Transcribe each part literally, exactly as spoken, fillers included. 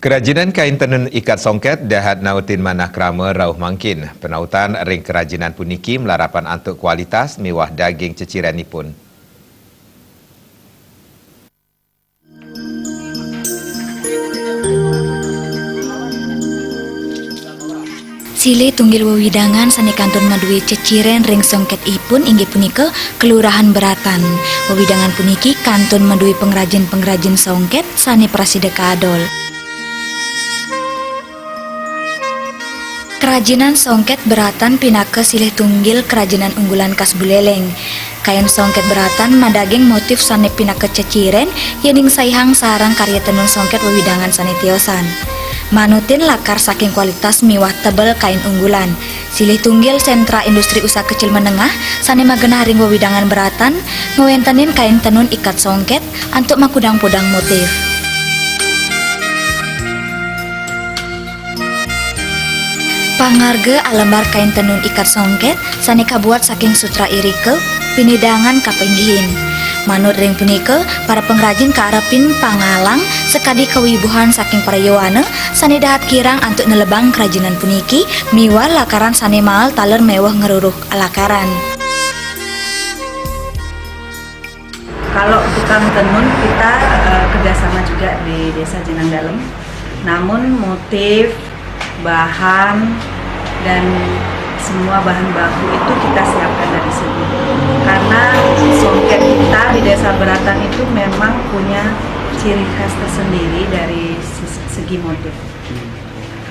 Kerajinan kain tenun ikat songket dahat nautin manah krama rauh mangkin. Penautan ring kerajinan puniki malarapan antuk kualitas miwah daging cecirenipun. Silih tunggil wewidangan sane kantun madue ceciren ring songketipun inggih punika Kelurahan Beratan. Wewidangan puniki kantun madue pangrajin-pangrajin songket sane prasida kaadol. Kerajinan songket Beratan pinaka silih tunggil kerajinan unggulan khas Buleleng. Kain songket Beratan madaging motif sane pinaka ceciren yening saihang sareng karya tenun songket wewidangan sane tiosan. Manutin lakar saking kualitas miwah tebel kain unggulan, silih tunggil sentra industri usaha kecil menengah sane magenah ring wewidangan Beratan ngwentenin kain tenun ikat songket antuk makudang-kudang motif. Pangarga alembar kain tenun ikat songket sane kabuat saking sutra irika, pinidangan kapinggihin. Manut ring punika, para pangrajin kaarepin pangalang sakadi kawibuhan saking para yowana sane dahat kirang antuk nelebang kerajinan puniki miwah lakaran sane mael taler meweh ngruruh lakaran. Kalau tukang tenun, kita, eh, kerjasama juga di Desa Jenang Dalem. Namun motif, bahan, dan semua bahan baku itu kita siapkan dari sini. Karena songket kita di Desa Beratan itu memang punya ciri khas tersendiri dari ses-, segi motif.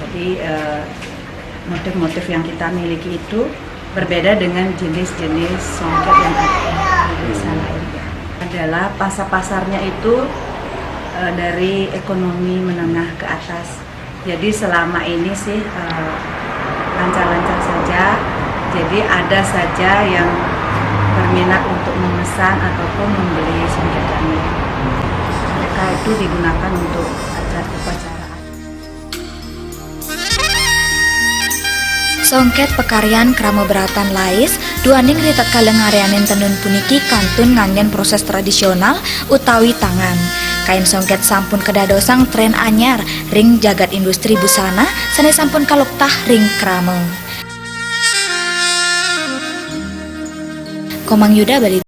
Jadi, eh, motif-motif yang kita miliki itu berbeda dengan jenis-jenis songket yang ada di desa lain. Adalah pasar-pasarnya itu, eh, dari ekonomi menengah ke atas. Jadi selama ini sih, eh, lancar-lancar saja. Jadi ada saja yang berminat untuk memesan ataupun membeli songket kami. Mereka itu digunakan untuk acara upacara. Songket pakaryan krama Beratan Lais, duaning ritatkala ngaryanin tenun puniki kantun nganggen proses tradisional utawi tangan. Kain songket sampun kadadosang tren anyar ring jagat industri busana sane sampun kaluktah ring krama. Komang Yuda, Bali.